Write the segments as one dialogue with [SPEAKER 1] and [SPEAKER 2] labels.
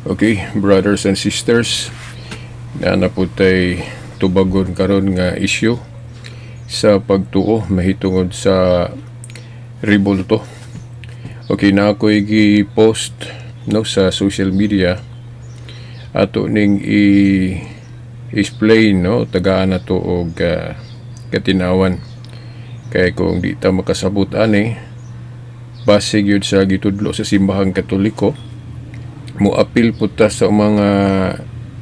[SPEAKER 1] Okay, brothers and sisters, naa na pud tay tubagon karon nga issue sa pagtuo mahitungod sa rebulto. Okay, naa ko'y gi-post, no, sa social media. Ato ning i-explain, no, tagaan na to og katinawan. Kay kung di ta makasabot ani, base gyud sa gitudlo sa Simbahang Katoliko, moapil pud ta sa mga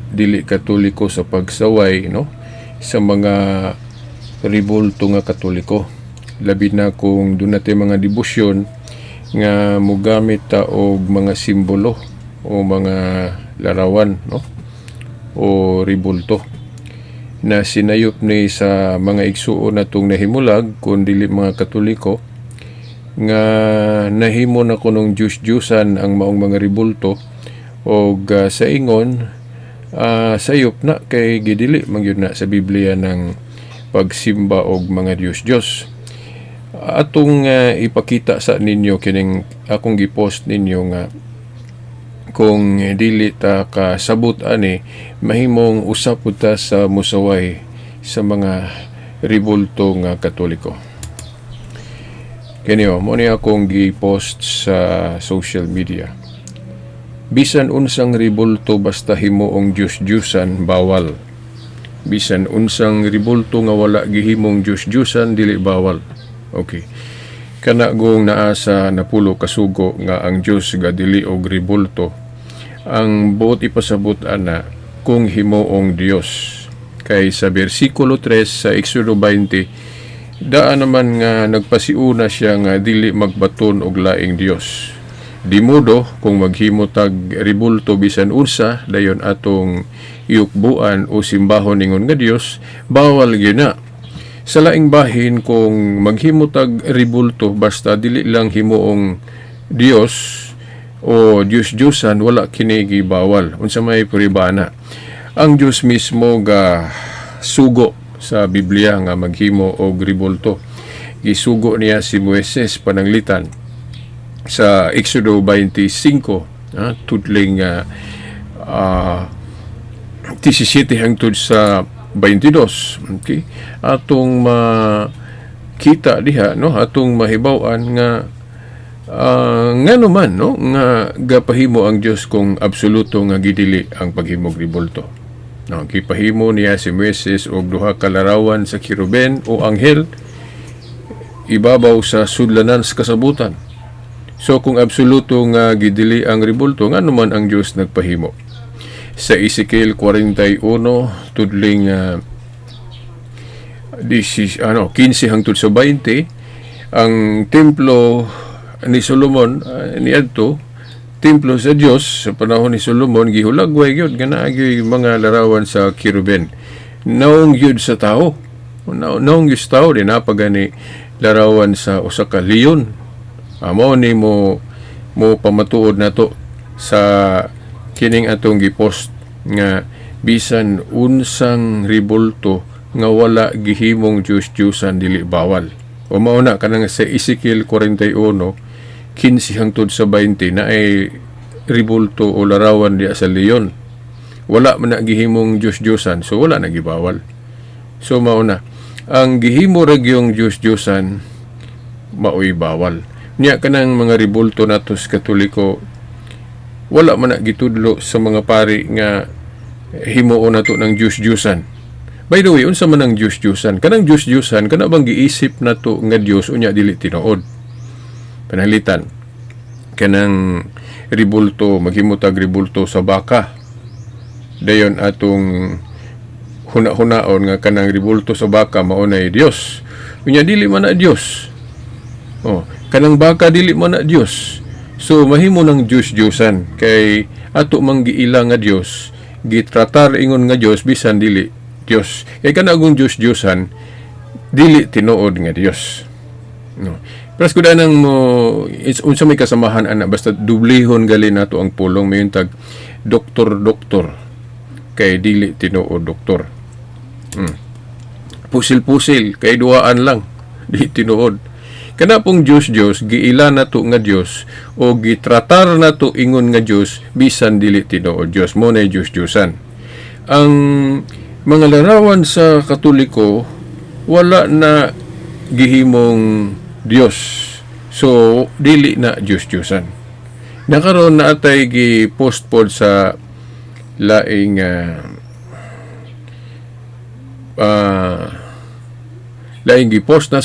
[SPEAKER 1] dili Katoliko sa pagsaway, no, sa mga rebulto nga Katoliko, labi na kung duna tay mga debosyon nga mogamit ta og mga simbolo o mga larawan, no, o rebulto na sinayop ni sa mga igsuon natong nahimulag kung dili mga Katoliko, nga nahimo na kunong Diyos-Diyusan ang maong mga rebulto og sa ingon sayop na kay gidili man gyud na sa Biblia ng pagsimba og mga Diyos-Diyos. Atong ipakita sa ninyo kining akong gipost ninyo nga kung dili ta kasabot ani, mahimong usap pud ta sa musaway sa mga rebulto nga Katoliko. Kini mao ni akong gi-post sa social media. Bisan unsang rebulto basta himuong Diyos-Diyusan, bawal. Bisan unsang rebulto nga wala gihimong Diyos-Diyusan, dili bawal. Okay. Kana gong naa sa napulo kasugo nga ang Dios gadili og rebulto. Ang buot ipasabot ana, kung himuong Dios. Kay sa bersikulo 3 sa Exodo 20, daan naman nga nagpasiuna siya nga dili magbaton og laing Dios. Di modo kung maghimo tag rebulto bisan unsa, dayon atong iukbuan o simbahon ingon nga Dios, bawal gyud na. Sa laing bahin, kung maghimo tag rebulto basta dili lang himuong Dios o Dios-Diosan, wala kini gibawal. Unsa may prueba? Ang Dios mismo ga sugo sa Biblia nga maghimo og rebulto. Gisugo niya si Moises, pananglitan sa Exodo 25, tudling 17 hangtod sa 22. Okay, atong makita diha, no, atong mahibaw-an nga ngano man, no, nga gapahimo ang Dios kung absoluto nga gidili ang paghimog rebulto, no? Gipahimo niya si Moises og duha ka larawan sa keruben o anghel ibabaw sa sudlanan sa kasabutan. So kung absoluto nga gidili ang rebulto, ngano man ang Dios nagpahimo? Sa Ezekiel 41 tudling this is, ano, 15 hangtod sa 20, ang templo ni Solomon niadto, templo sa Dios sa panahon ni Solomon, gihulagway gyud nga naa gyud mga larawan sa keruben. Naong gyud sa tao. Naong gyud sa tao din napagani larawan sa usa ka leon. Mao ni mo pamatuod nato sa kining atong gipost nga bisan unsang rebulto nga wala gihimong Diyos-Diyusan, dili bawal. O mao na kanang sa Ezekiel 41 15 hangtod sa 20 na ay rebulto o larawan diya sa leon. Wala man na gihimong Diyos-Diyusan, so wala na gibawal. So mao na ang gihimo ra gyung Diyos-Diyusan, maoy bawal. Nya kanang mga rebulto nato sa Katoliko, wala man na gitudlo sa mga pari nga himuon nato ng Diyos-Diyusan. By the way, unsa man ang Diyos-Diyusan? Kanang Diyos-Diyusan, kana bang giisip nato nga Dios unya dili tinuod? Pananglitan, kanang rebulto, maghimo tag rebulto sa baka. Dayon atong huna-hunaon nga kanang rebulto sa baka mao nay Dios. Unya dili man na Dios. Oh, kanang baka dili man na Dios. So mahimo ng Diyos-Diyosan kay ato mang giila nga Dios, gitratar ingon nga Dios bisan dili Dios. Kay kanang Diyos-Diyosan dili tinuod nga Dios. No. Pero kuda nang mo it's, unsa may kasamahan ana, basta dublihon gali nato ang pulong, mayon tag doktor doktor kay dili tinuod doktor. Pusil-pusil kay duaan lang, di tinuod. Kana pong Diyos Diyos, giila nato nga Diyos o gitratar nato ingon nga Diyos bisan dili tinuod Diyos. Mao na Diyos Diyosan. Ang mga larawan sa Katoliko wala na gihimong Diyos. So dili na Diyos Diyosan. Nakaroon na atay gi-post pod sa laing laing gi-post na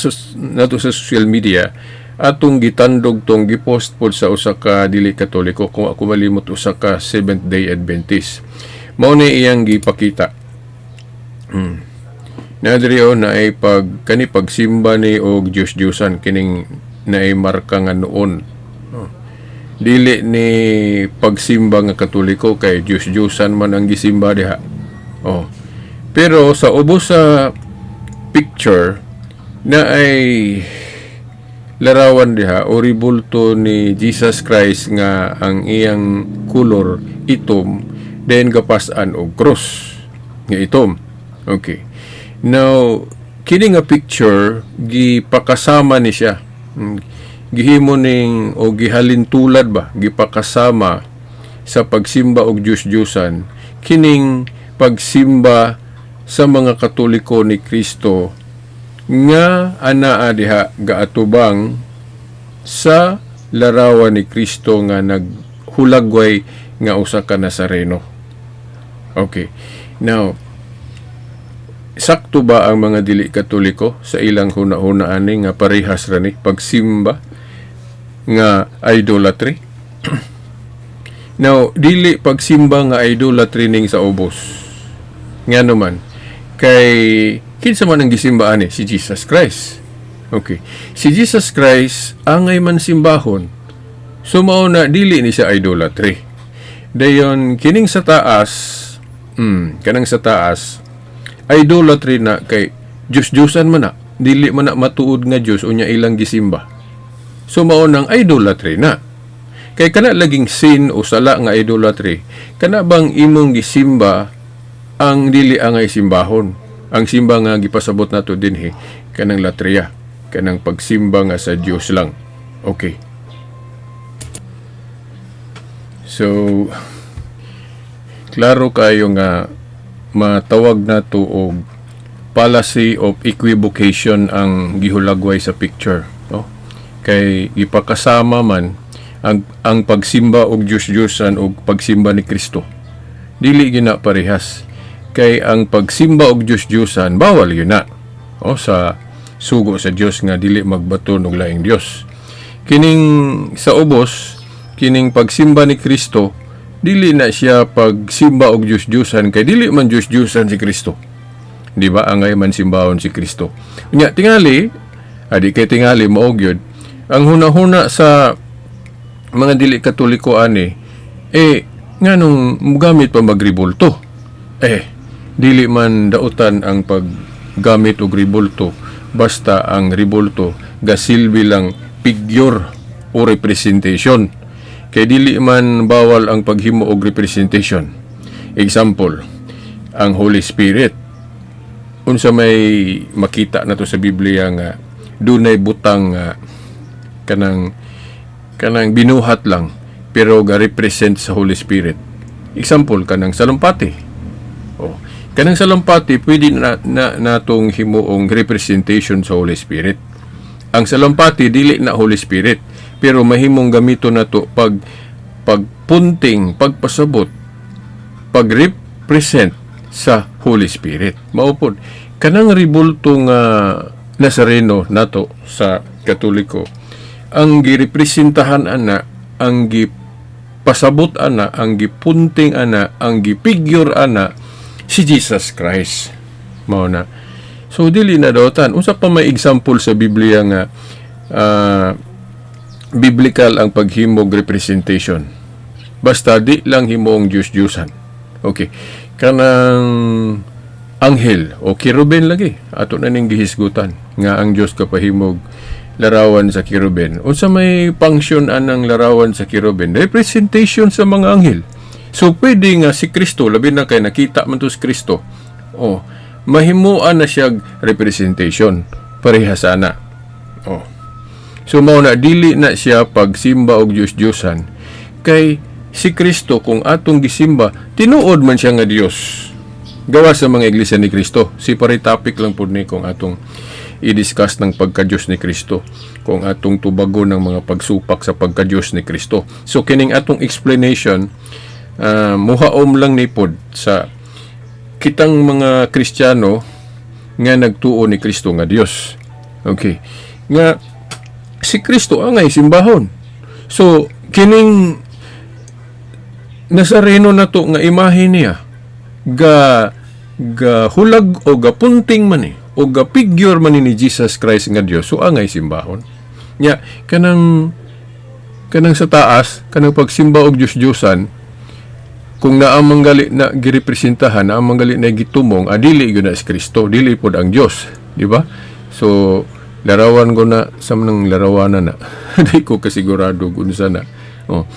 [SPEAKER 1] nato sa social media, atong gitandog tong gi-post pod sa usa ka dili Katoliko, kung ako malimot usa ka Seventh Day Adventist. Mao ni iyang gipakita. Na diri oh, naay pag kani pagsimba ni og Diyos Diyosan kining naay marka nga noon. Oh. Dili ni pagsimba nga Katoliko kay Diyos Diyosan man ang gisimba diha. Oh. Pero sa ubos sa picture na ay larawan diha o ribulto ni Jesus Christ nga ang iyang kolor itom, then gapas-an og cross nga itom. Okay. Now, kini nga picture gipakasama ni siya. Gihimo ning o gihalin tulad ba, gipakasama sa pagsimba og Diyos-Diyosan kining pagsimba sa mga Katoliko ni Kristo nga anaa diha gaatubang sa larawan ni Kristo nga naghulagway nga usa ka Nazareno. Okay. Now, sakto ba ang mga dili Katoliko sa ilang huna-huna ani nga parehas ra ni pagsimba nga idolatry? Now, dili pagsimba nga idolatry ning sa ubos. Ngano man? Kay kinsa man ang gisimba ani? Si Jesus Christ. Okay. Si Jesus Christ angay man simbahon. So mao na dili ni siya idolatry. Dayon kining sa taas, kanang sa taas idolatry na kay Diyos-Diyosan man na. Dili man na matuod nga Diyos unya ilang gisimba. So mao nang idolatry na. Kay kana laging sin o sala nga idolatry, kana bang imong gisimba ang dili angay simbahon? Ang simba nga gipasabot nato dinhi kanang latria, kanang pagsimba nga sa Dios lang. Okay. So klaro kayo nga matawag nato og fallacy of equivocation ang gihulagway sa picture, no? Kay gipakasama man ang pagsimba og Dios-Diyosan og pagsimba ni Kristo. Dili gina parehas. Kay ang pagsimba og Dios-Diyosan bawal yun na. O sa sugo sa Dios nga dili magbaton og laing Dios. Kining sa ubos, kining pagsimba ni Kristo, dili na siya pagsimba og Dios-Diyosan kay dili man Dios-Diyosan si Kristo. Di ba? Angay man simbahon si Kristo. Unya tingali, adi kay tingali mao gyud ang hunahuna sa mga dili Katoliko ani, eh nganong mugamit pa magribulto? Eh dili man dautan ang paggamit og ribulto basta ang ribulto gasilbi lang figure o representation, kay dili man bawal ang paghimo og representation. Example, ang Holy Spirit, unsa may makita nato sa Biblia nga dunay butang nga kanang binuhat lang pero ga-represent sa Holy Spirit? Example, kanang salumpati. Oh, kanang salumpati pwede na natong himuong representation sa Holy Spirit. Ang salumpati dili na Holy Spirit pero mahimong gamito nato pag pagpunting, pagpasabot, pag-represent sa Holy Spirit. Mao pod kanang ribulto nga Nazareno nato sa Katoliko, ang girepresentahan ana, ang gipasabot ana, ang gipunting ana, ang gipigure ana si Jesus Christ. Mao na. So dili na dautan. Unsa pa may example sa Biblia nga biblical ang paghimog representation? Basta di lang himong Diyos-Diyosan. Okay. Kanang anghel o kerubin lagi ato na ning gihisgutan nga ang Dios kapahimog larawan sa kerubin. Unsa may function anang larawan sa kerubin? Representation sa mga anghel. So pwede nga si Kristo, labi na kay nakita man to si Kristo. Oh, mahimuan na siya representation pareha sana. Oh. So mao na, dili na siya pagsimba og Diyos-Diyosan kay si Kristo kung atong gisimba, tinuod man siya nga Dios. Gawa sa mga Iglesia ni Cristo. Separate topic lang pud ni kung atong i-discuss ng pagka-Diyos ni Kristo, kung atong tubagon ng mga pagsupak sa pagka-Diyos ni Kristo. So kining atong explanation, muhaom lang ni pod sa kitang mga Kristiyano nga nagtuo ni Kristo nga Dios. Okay. Nga si Kristo angay simbahon. So kining Nazareno nato nga imahe niya ga ga hulag o ga punting man eh, o ga figure man ni Jesus Christ nga Dios, so angay simbahon. Nya kanang kanang sa taas, kanang pagsimba og Dios-Diosan, kung naa man gali na girepresentahan, naa man gali na gitumong, adili gyud na si Kristo, dili pod ang Dios, di ba? So larawan ko na sa manang larawanan na di ko kasigurado kung unsa na. Oh.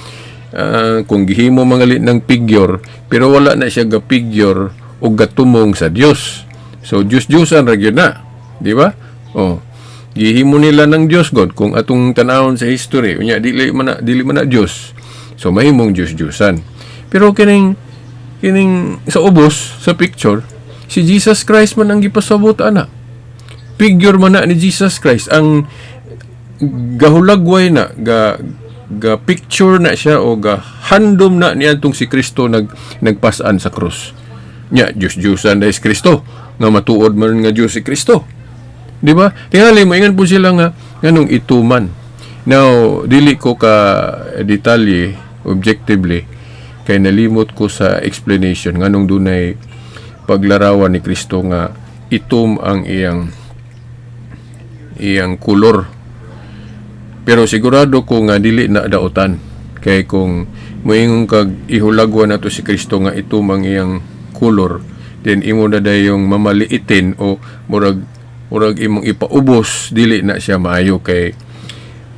[SPEAKER 1] Kung gihimo mangali ng figure, pero wala na siya ga figure o gatumong sa Dios. So Dios Diosan ra gyud na, di ba? Oh. Gihimo nila ng Dios God kung atong tanawon sa history, unya dili man na Dios. So mahimong Dios Diosan. Pero kining kining sa ubos sa picture, si Jesus Christ man ang gipasabot ana. Figure man na ni Jesus Christ ang gahulagway na, ga ga picture na siya o ga handom na niya tong si Kristo nagpasan sa krus. Nya Dios Diosan na si Kristo nga matuod man nga Dios si Kristo. Di ba? Tingali mo ingan po sila nga nganong ituman. Now, dili ko ka detalye objectively kay nalimot ko sa explanation nganong dunay paglarawan ni Kristo nga itom ang iyang iyang kolor. Pero sigurado ko nga dili na daotan. Kay kung moingon kag ihulagwa nato si Kristo nga itom ang iyang kolor, then imo na dayong mamaliitin o murag murag imong ipaubos, dili na siya maayo kay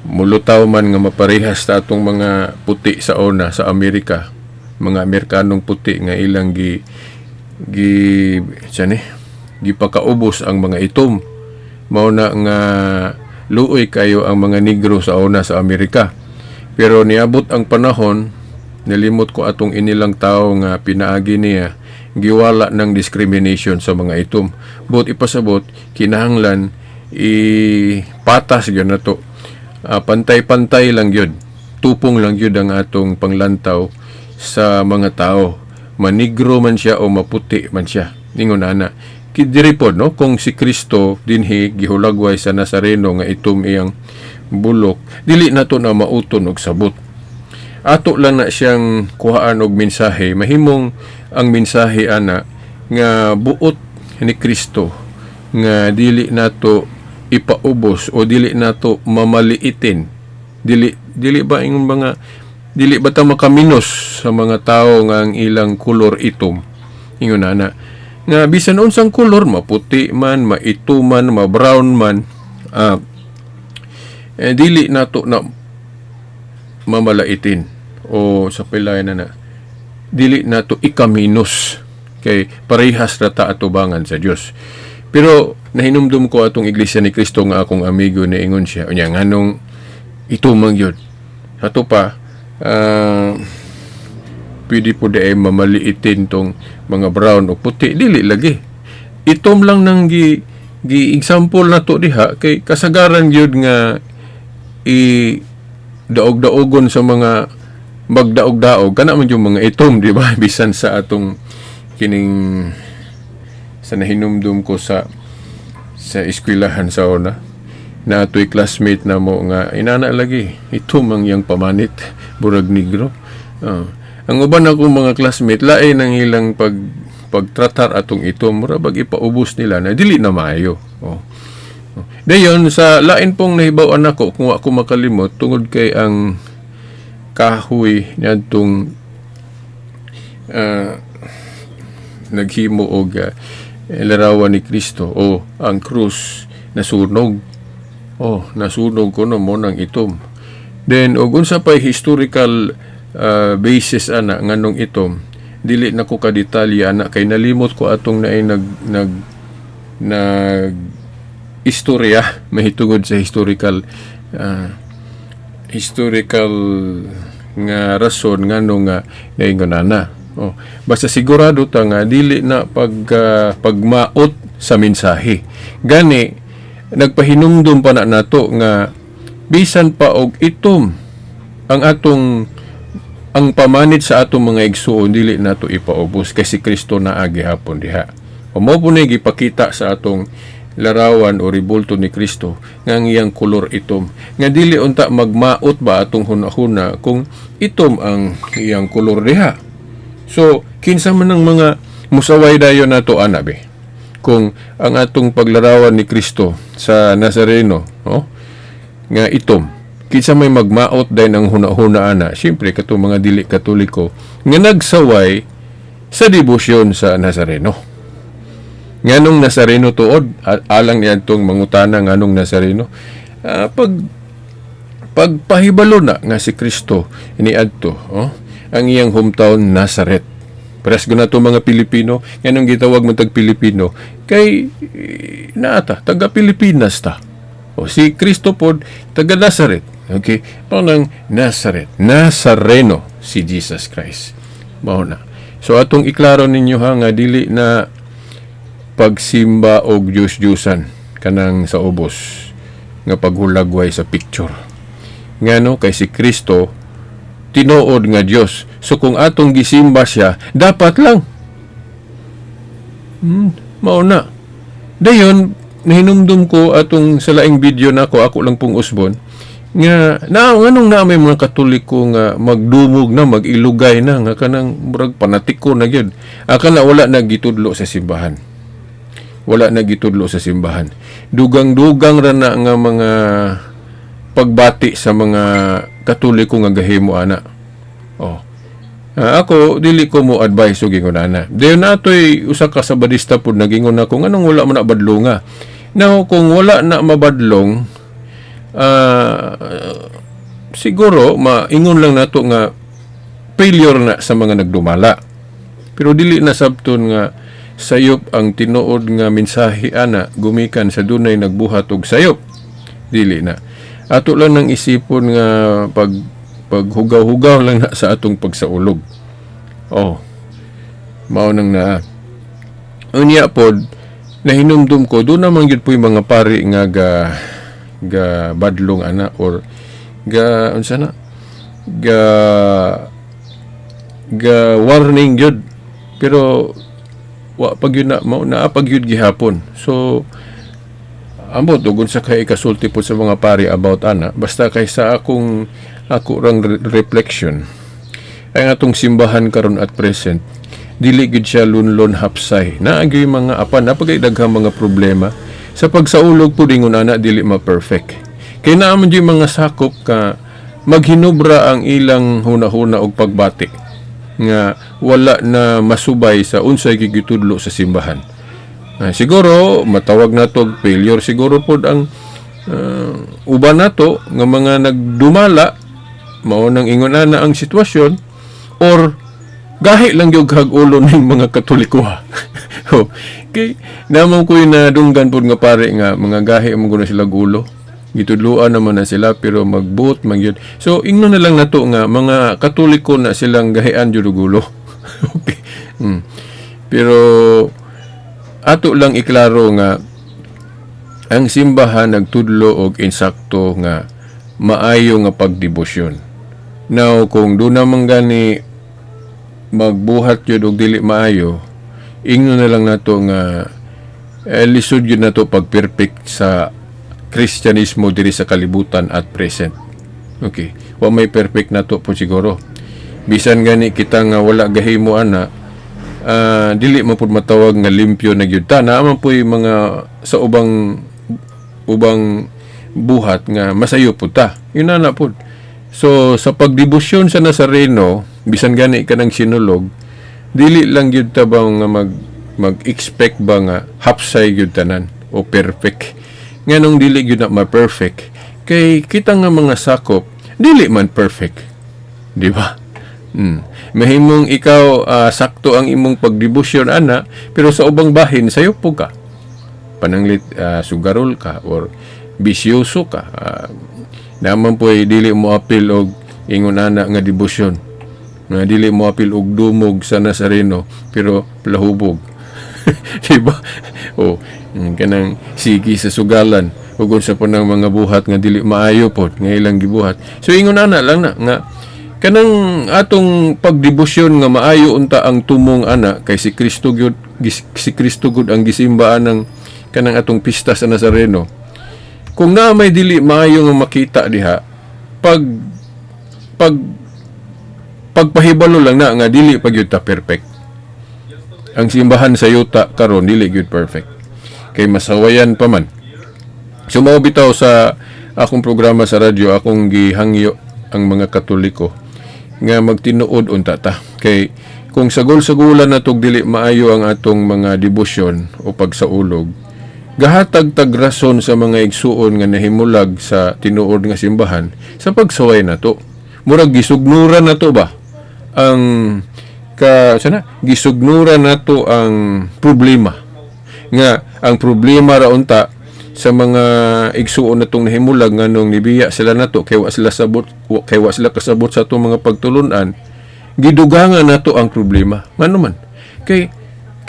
[SPEAKER 1] mulutaw man nga maparehas ta atong mga puti sa una sa Amerika, mga Amerikanong puti nga ilang gi gi siya ni gipakaubos ang mga itom. Mao na nga luoy kayo ang mga Negro sa una sa Amerika, pero niabot ang panahon, nilimot ko atong inilang tao nga pinaagi niya, giwala ng discrimination sa mga itom. But ipasabot, kinahanglan ipatas gyud nato. Pantay-pantay lang gyud, tupong lang gyud ang atong panglantaw sa mga tao, manigro man siya o maputi man siya. Ningon ana diri pod, no, kung si Kristo dinhi gihulagway sa Nazareno nga itom iyang bulok, dili nato na mauton og sabot. Ato lang na siyang kuhaan og mensahe. Mahimong ang mensahe ana nga buot ni Kristo nga dili nato ipaubos o dili nato mamaliitin, dili dili ba ingon mga dili ba ta makaminos sa mga tao nga ang ilang kolor itom. Ingon ana nga bisan unsang kolor, maputi man, maitom man, ma-brown man, eh, dili nato na mamalaitin o sa pilay na na dili nato ikaminos kay parehas ra ta atubangan sa Dios. Pero nahinumdum ko atong Iglesia ni Cristo nga akong amigo, niingon siya, unya nganong ito man gyud ato pa, pwede po di ay mamaliitin tong mga brown o puti. Dili lagi, itom lang nang gi gi example na to diha kay kasagaran gyud nga i daog-daogon sa mga magdaog-daog kana man yung mga itom, di ba? Bisan sa atong kining sa nahinumdum ko sa sa eskwelahan sa una na ato'y classmate na mo nga inana lagi, itom ang iyang pamanit, burag Negro. Oh. Ang uban akong mga classmate, lain ang ilang pagtratar atong itom, mura bag ipaubos nila na dili na maayo. Oh. Dayon sa lain pong nahibaw-an nako, kung ako makalimot, tungod kay ang kahoy niadtong naghimo og larawan ni Kristo o ang krus, nasunog. Oh, nasunog kuno mo nang itom. Then og unsa pay historical basis ana nganong itom, dili na ko kadetalye ana kay nalimot ko atong naay nag nag nag istorya mahitungod sa historical. Historical nga rason ngano nga naingon ana. Oh, basta sigurado ta nga dili na pagmaot sa mensahe. Gani nagpahinumdum pa na nato nga bisan pa og itom ang atong ang pamanit sa atong mga igsuon, dili nato ipaubos kay si Kristo naa gihapon diha. O mao po na gipakita sa atong larawan o ribulto ni Kristo nga ang iyang kolor itom. Nga dili unta magmaot ba atong hunahuna kung itom ang iyang kolor diha. So, kinsa man ang mga musaway dayon nato ana be? Kung ang atong paglarawan ni Kristo sa Nazareno, no? Nga itom, kinsa may magmaot dayon ang hunahuna ana? Siyempre katong mga dili Katoliko nga nagsaway sa debosyon sa Nazareno. Nganong Nazareno tuod? Alang niadtong mangutana nganong Nazareno. Pag pagpahibalo na nga si Kristo niadto, oh, ang iyang hometown Nazareth. Parehas na to mga Pilipino, nganong gitawag man tag Pilipino kay naata taga Pilipinas ta. O si Kristo pod taga Nazareth. Okay, mao nang Nazareth, Nazareno si Jesus Christ. Mao na. So atong iklaro ninyo ha nga dili na pagsimba og Diyos-Diyusan kanang sa ubos nga paghulagway sa picture. Ngano? Kay si Kristo tinuod nga Dios. So kung atong gisimba siya, dapat lang. Mao na. Dayon nahinumdum ko atong sa laing video nako, ako lang pong usbon nga na nganong na may mga Katoliko nga magdumog na, mag-ilugay na, nga kanang murag panatiko na gyud. Akala wala na gitudlo sa simbahan, wala na gitudlo sa simbahan. Dugang-dugang ra na nga mga pagbati sa mga Katoliko nga gahimo ana. Oh. Ako dili ko mo advise og ingon ana. Dayon natoy usa ka Sabadista pud nagingon ako nganong wala man na badlonga. Now kung wala na mabadlong, siguro maingon lang nato nga failure na sa mga nagdumala. Pero dili na sabton nga sayop ang tinuod nga mensahe ana gumikan sa dunay nagbuhat og sayop. Dili na. Ato lang nang isipon nga pag paghugaw-hugaw lang na sa atong pagsaulog. Oh. Mao nang naa. Unya pod nahinumdum ko doon naman gyud po yung mga pari nga ga badlong ana or ga unsa na ga warning gyud, pero wa pag yun na mao naa pag yun gihapon. So ambot ug unsa kay ikasulti po sa mga pari about ana. Basta kay sa akong ako rang reflection, ang atong simbahan karon at present, dili gid siya lunlon hapsay. Naa gyud mga apan, napagay daghang mga problema sa pagsaulog pud. Ingon ana, dili ma-perfect kay naa man gyud mga sakop ka maghinubra ang ilang hunahuna og pagbati nga wala na masubay sa unsay gigitudlo sa simbahan. Siguro matawag nato og failure siguro pod ang uban nato nga mga nagdumala. Mao nang ingon ana ang sitwasyon or gahi lang gyud hag ulo ning mga Katoliko ha. Oh, kay naman ko'y nadunggan pod nga pare nga mga gahi man gud na sila gulo. Gitudloan naman na sila pero magbuot man gyud. So ingnon na lang nato nga mga Katoliko na silang gahian jud og ulo. Okay. Pero ato lang iklaro nga ang simbahan nagtudlo og insakto nga maayo nga pagdebosyon. Now, kung doon naman gani magbuhat yun og dili maayo, ingnon na lang nato nga lisod yun nato pag-perfect sa Kristyanismo diri sa kalibutan at present. Okay. Wa may perfect nato po siguro. Bisan gani kita nga wala gahimo ana, dili mo pud matawag nga limpyo na gyud ta. Naa man po'y mga sa ubang ubang buhat nga masayo pud ta. Yun na na pud. So sa pagdebosyon sa Nazareno, bisan gani ka ng sinulog, dili lang gyud ta ba nga mag-expect ba nga hapsay gyud tanan o perfect. Nganong dili gyud na ma-perfect? Kay kita nga mga sakop, dili man perfect. Di ba? Mahimong ikaw sakto ang imong pagdebosyon ana, pero sa ubang bahin sayo po ka. Pananglit sugarol ka or bisyoso ka. Naman po dili mo apil og ingon ana nga debosyon. Nga dili mo apil og dumog sa Nazareno pero palahubog. Diba? O, kanang sige sa sugalan ug unsa pa nang mga buhat nga dili maayo pod nga ilang gibuhat. So ingon ana lang na nga kanang atong pagdebosyon nga maayo unta ang tumong ana kay si Kristo gyud, si Kristo gud ang gisimbaan ng kanang atong pista sa Nazareno. Kung naa may dili maayo nga makita diha, pag pag pagpahibalo lang na nga dili pa gyud ta perfect. Ang simbahan sa yuta karon dili gyud perfect. Kay masawayan pa man. So mao bitaw sa akong programa sa radyo, akong gihangyo ang mga Katoliko nga magtinuod unta ta. Kay kung sagol-sagulan na tog dili maayo ang atong mga debosyon o pagsaulog, gahatag tag rason sa mga igsuon nga nahimulag sa tinuod nga simbahan sa pagsaway nato. Murag gisugnuran nato ba ang ka sana gisugnuran nato ang problema, nga ang problema ra unta sa mga igsuon natong nahimulag nganong nibiya sila nato kay wa sila sabot, kay wa sila kasabot sa atong mga pagtulunan, gidugangan nato ang problema. Ngano man kay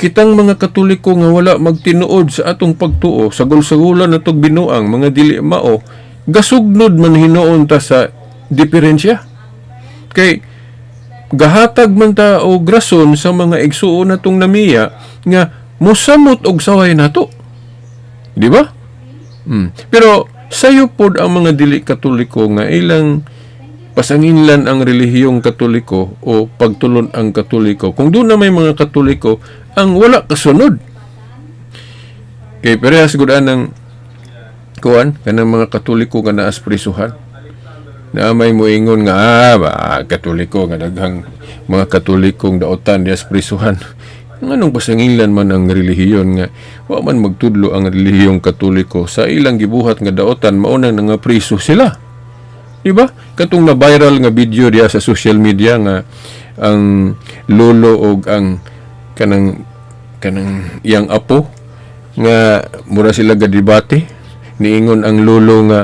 [SPEAKER 1] kitang mga Katoliko nga wala magtinuod sa atong pagtuo, sagol-sagulan natog binuang mga dili mao, gasugnod man hinuon ta sa diferensya kay gahatag man ta og rason sa mga igsuon natong namiya nga mosamot og saway nato, di ba? Pero sayo pod ang mga dili Katoliko nga ilang pasanginlan ang relihiyong Katoliko o pagtulon ang Katoliko. Kung doon na may mga Katoliko ang wala kasunod. Kay parehas gud anang kuan kanang mga Katoliko nga naa sa prisuhan. Na may moingon nga ba, Katoliko nga daghang mga Katolikong daotan diya sa prisuhan. Nganong pasanginlan man ang relihiyon nga wa man magtudlo ang relihiyong Katoliko sa ilang gibuhat nga daotan, mao nang nangapriso sila? Di ba? Katong na viral nga video diya sa social media nga ang lolo og ang kanang kanang iyang apo nga mura sila ga debate, niingon ang lolo nga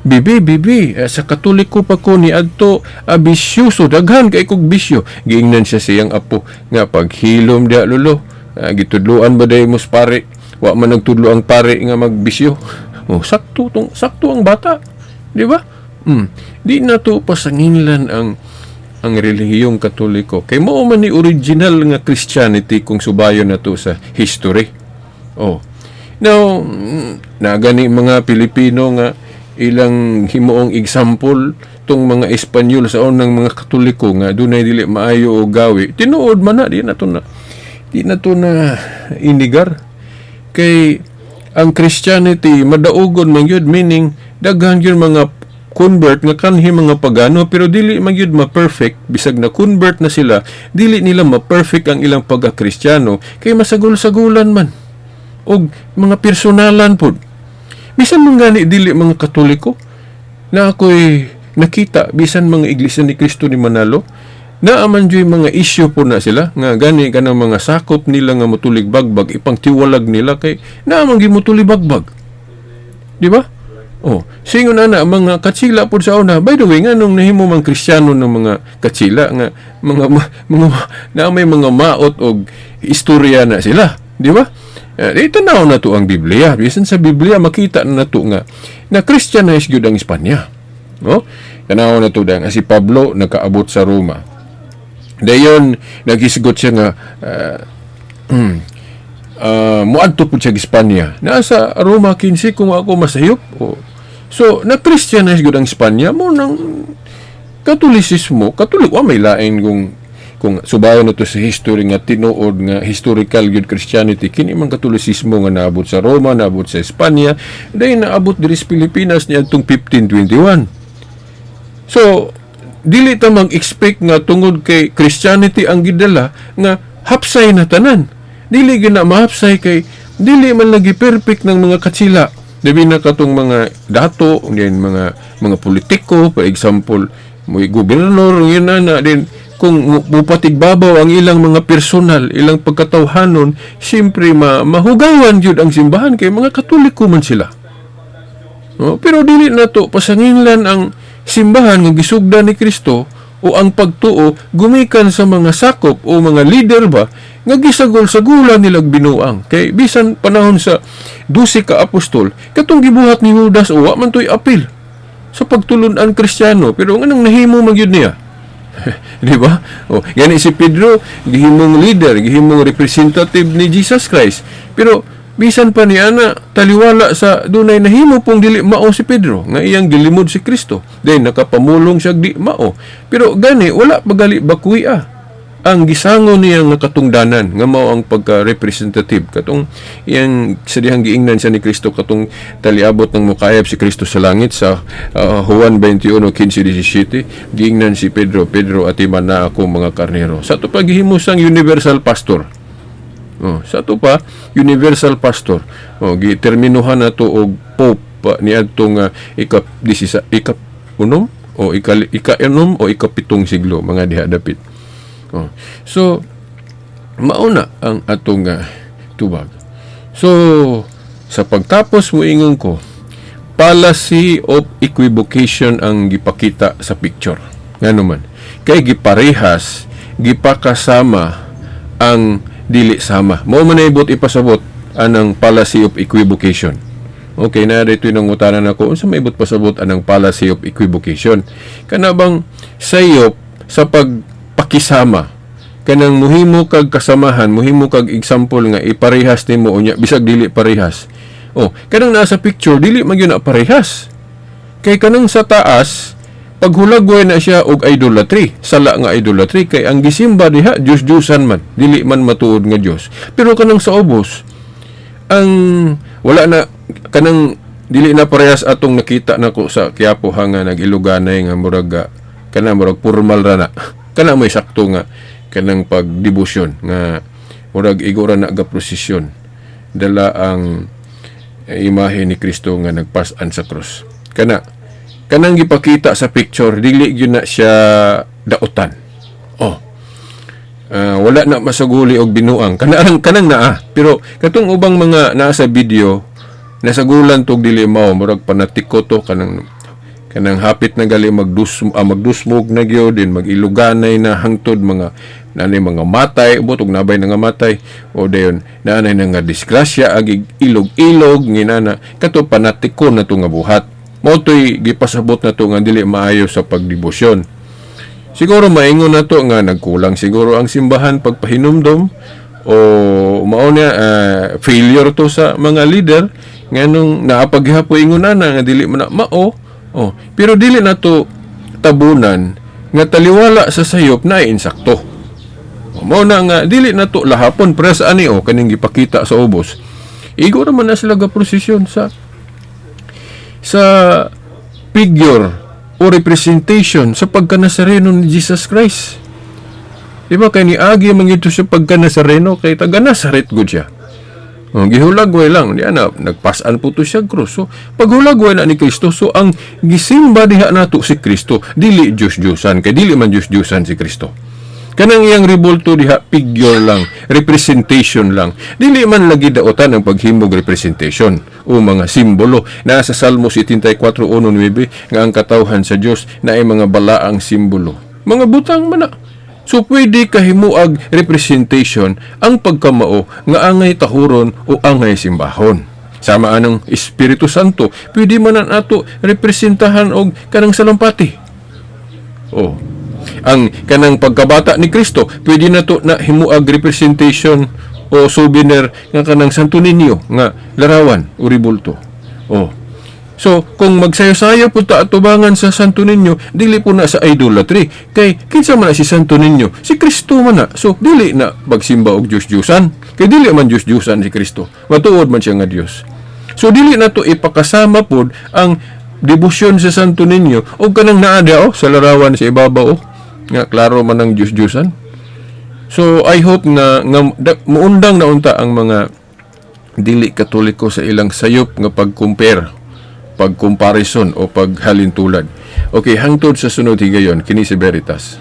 [SPEAKER 1] "Bibi, bibi, sa Katoliko pa ko ni adto, bisyoso, daghan kay kog bisyo." Giingnan siya sa iyang apo nga, "Paghilom diha, lolo, gitudloan ba day mo sa pare? Wa man nagtudlo ang pare nga magbisyo." Oh, sakto tong sakto ang bata, di ba? Di na to pasanginlan ang relihiyong Katoliko kay mao man ni original nga Christianity kung subayon na to sa history. Oh. Now, nagani mga Pilipino nga ilang himuong example tong mga Espanyol sa unang mga Katoliko nga dunay dili maayo o gawi. Tinuod man na, di na to na inigar. Kay ang Christianity madaugon man gyud, meaning daghan gyud mga convert nga kanhi mga pagano, pero dili man gyud ma-perfect. Bisag na convert na sila, dili nila ma-perfect ang ilang pagka-Kristiyano kay masagol-sagulan man og mga personalan pod. Bisan man gani dili mga Katoliko na ako'y nakita, bisan mga Iglesia ni Cristo ni Manalo, naa man juy mga issue po na sila nga gani kanang mga sakop nila nga motulig bagbag, ipangtiwalag nila kay naa man gyud motulig bagbag, di ba? Oh, singon ana mga Katsila pod sa una. By the way, nganong nahimo mang Kristiyano ng mga Katsila nga mga na may mga maot og istorya na sila, di ba? Eh, tanaw na to ang Biblia. Bisan sa Biblia makita na nato nga na Christianized gyud ang Espanya. No? Tanaw na to nga si Pablo nakaabot sa Roma. Dayon naghisgot siya nga muadto pud siya og Espanya. Naa sa Roma 15 kung ako masayop. Oh. So, na-Christianize gyud ang Espanya mo nang Katolisismo, Katolik wa may lain kung subayon na to sa history nga tinuod nga historical gyud Christianity kini man Katolisismo nga naabot sa Roma, naabot sa Espanya, dayon naabot diri sa Pilipinas niadtong 1521. So, dili ta mag-expect nga tungod kay Christianity ang gidala nga hapsay na tanan. Dili gyud na mahapsay kay dili man lagi perfect ng mga Katsila. Labi na katong mga dato, din mga politiko, for example, mo gobernador, yun na na din kung mupatigbabaw ang ilang mga personal, ilang pagkatawhanon, siyempre mahugawan gyud ang simbahan kay mga Katoliko man sila. No? Pero dili nato pasanginlan ang simbahan nga gisugdan ni Kristo o ang pagtuo gumikan sa mga sakop o mga leader ba nga gisagol-sagulan nilag binuang. Kay bisan panahon sa 12 ka apostol, katong gibuhat ni Judas, o wa man to'y apil sa pagtulun-an Kristiyano, pero nganong nahimo man gyud niya? Di ba? O, gani si Pedro, gihimong leader, gihimong representative ni Jesus Christ. Pero bisan pa ni ana, taliwala sa dunay nahimo pong dili mao si Pedro, nga iyang gilimod si Kristo. Then nakapamulong siya di mao. Pero gani wala pagali bakuya ang gisango niya nga katungdanan nga mao ang pagka-representative katong iyang sa dihang giingnan siya ni Kristo katong taliabot ng mukayab si Kristo sa langit sa Juan 21:15-17. Giingnan si Pedro, "Pedro, atiman na ako mga karnero." Sa ato pa gihimo siyang universal pastor. Oh, sa ato pa universal pastor. Oh, giterminuhan nato og pope niadtong ika 16, ika unom o ika 6 o ika-7 siglo, mga diha dapit. Oh. So mauna ang atong tubag. So sa pagtapos, moingon ko, fallacy of equivocation ang gipakita sa picture. Ngano man? Kay giparehas, gipakasama ang dili sama. Mao man ibot ipasabot anang fallacy of equivocation. Okay na dito yung nangutanan ako, unsa may ibot pasabot anang fallacy of equivocation? Kana bang sayop sa pagpakisama, kanang muhimo kag kasamahan, muhimo kag example nga iparehas nimo unya bisag dili parehas. Oh, kanang nasa picture, dili man gyud na parehas. Kay kanang sa taas, paghulagway na siya og idolatry, sala nga idolatry, kay ang gisimba diha Diyos-Diyosan man, dili man matuod nga Dios. Pero kanang sa ubos, ang wala na kanang dili na parehas atong nakita nako sa Quiapo ha, nga nag-iluganay nga murag kana murag formal ra na. Kana may sakto nga kanang pagdebosyon nga murag igo ra na ga prosesyon dala ang imahe ni Kristo nga nagpas-an sa krus. Kana kanang gipakita sa picture, dili gyud na siya dautan. Oh. Wala na masaguli og binuang. Kanang kanang naa. Pero katong ubang mga naa sa video, nasagulan tog dili mao, murag panatiko to, kanang kanang hapit na gali magdusmog na gyud din, mag-iluganay na hangtod mga nanay mga matay, ubot og nabay na nga matay o dayon naanay na nga disgrasya ag ilog-ilog nginana. Kato panatiko na to nga buhat. Mao to'y gipasabot na to nga dili maayo sa pagdebosyon. Siguro maingon na to nga nagkulang siguro ang simbahan pagpahinumdom o mao na failure to sa mga leader, nganong naapaghihapo ingon ana nga dili man na mao. Oh, pero dili na to tabunan nga taliwala sa sayop na insakto. O, mao na nga dili na to lahapon pres ani o kaning gipakita sa ubos. Igo raman na sila ga prosesyon sa figure o representation sa pagkanasareno ni Jesus Christ. Di ba kay niagi man ito sa pagkanasareno, kay taga Nazaret gud siya. Oh, gihulagway lang di ana nagpasan po to siya krus. So paghulagway na ni Kristo, so ang gisimba diha nato si Kristo, dili Diyos-Diyosan, kay dili man Diyos-Diyosan si Kristo. Kanang iyang rebulto diha, figure lang, representation lang. Dili man lagi daotan ang paghimog representation o mga simbolo. Naa sa Salmo 74:1-9 nga ang katawhan sa Dios na ay mga balaang simbolo. Mga butang man na. So pwede kahimuag representation ang pagkamao nga angay tahuron o angay simbahon. Sama anang Espiritu Santo, pwede man ang ato representahan og kanang salampati. Oh. Ang kanang pagkabata ni Kristo, pwede na to na himuag representation o souvenir nga kanang Santo Niño nga larawan o ribulto. Oh. So, kung magsayo-sayo po ta atubangan sa Santo Niño, dili po na sa idolatry. Kay kinsa man na si Santo Niño? Si Kristo man na. So, dili na pagsimba og Diyos-Diyosan. Kay dili man Diyos-Diyosan si Kristo. Matuod man siya nga Dios. So, dili na to ipakasama pod ang debosyon sa Santo Niño o kanang naa oh, sa larawan sa ibabaw oh, nga klaro man ang Diyos-Diyosan. So, I hope na nga muundang na unta ang mga dili Katoliko sa ilang sayop nga pag-compare, pag-comparison o paghalintulad. Okay, hangtod sa sunod higayon, kini si Veritas.